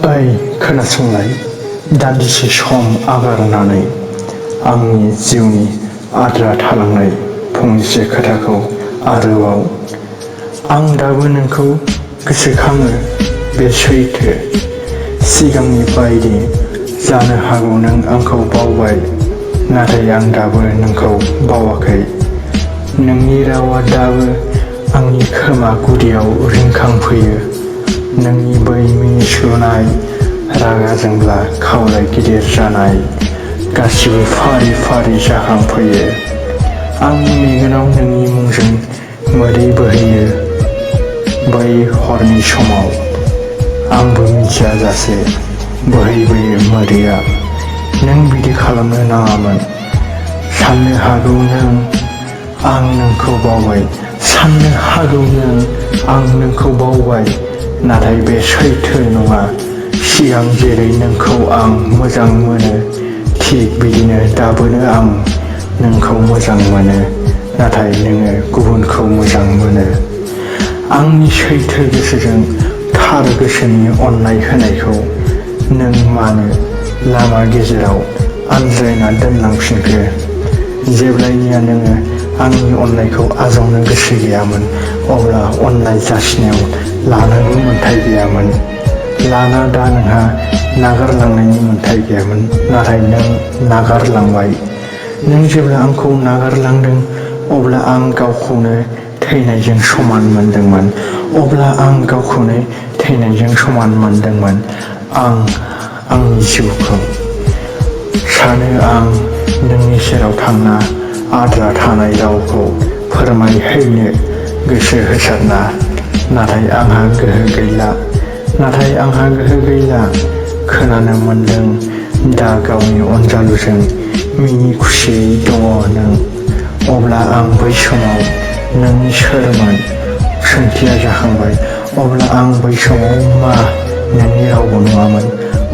ओइ खोनासंलाय, दान्दिसे सम आगारनानै आंनि जिउनि आद्रा थालांनाय फंसे खोथाखौ आरोबाव। आं दाबो नोंखौ गोसोखाङो, बे सैथो। सिगांनि बायदि जानो हागौ नों आंखौ बावबाय, नाथाय आं दाबो नोंखौ बावाखै। नोंनि रावा दाबो आंनि खोमा गुदियाव रिंखांफैयो। नोंनि बै मिनिस्लुनाय रागा जोंब्ला खावलाय गिदिर जानाय गासिबो फारि फारि जाखांफैयो। आंनि मेगनाव नोंनि मुंजों मोदै बोहैयो। बै हरनि समाव आंबो मिथियाजासे बोहैबोयो मोदैया। नों बिदि खालामनो नाङामोन। साननो हागौ आं नोंखौ बावबाय, साननो हागौ आं नोंखौ बावबाय, नाथाय बे सैथो नङा। सिगां जेरै नोंखौ आं मोजां मोनो, थिग बिदिनो दाबोनो आं नोंखौ मोजां मोनो, नाथाय नोङो गुबुनखौ मोजां मोनो। आंनि सैथो गोसोजों थार गोसोनि अननाय होनायखौ नों मानो लामा गेजेराव आनज्रायना दोनलांफिनखो? जेब्लायनिया नोङो आंनि अननायखौ आजावनो गोसो गैयामोन, अब्ला अननाय जासिनायाव लानोबो मोन्थाइ गैयामोन। लाना दा नोंहा नागारलांनायनि मोन्थाइ गैयामोन, नाथाय नों नागारलांबाय। नों जेब्ला आंखौ नागारलांदों, अब्ला आं गावखौनो थैनायजों समान मोनदोंमोन। अब्ला आं गावखौनो थैनायजों समान मोनदोंमोन। आं आंनि जिउखौ सानो आं नोंनि सेराव थांना आद्रा थानाय रावखौ फोरमायहैनो गोसो होसारना, नाथाय आंहा गोहो गैला। खोनानो मोनदों दा गावनि अनजालुजों मिनि खुसियै दङ नों। अब्ला आं बै समाव नोंनि सोरमोन सोंथिया जाखांबाय। अब्ला आं बै समाव मा नोंनि रावबो नङामोन?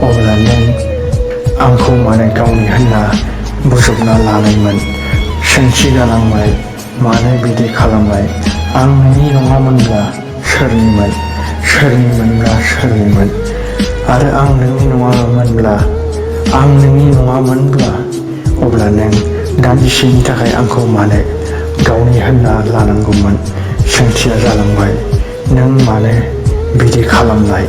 अब्ला नों आंखौ मानो गावनि होनना बोजबना लानायमोन? सोंथि जालांबाय, मानो बिदि खालामनाय? आं नोंनि नङामोनब्ला सोरनिमोन? सोरनिमोनब्ला सोरनिमोन? आरो आं नोंनि नङामोनब्ला अब्ला नों दान्दिसेनि थाखाय आंखौ मानो गावनि होनना लानांगौमोन? सोंथिया जालांबाय, नों मानो बिदि खालामनाय?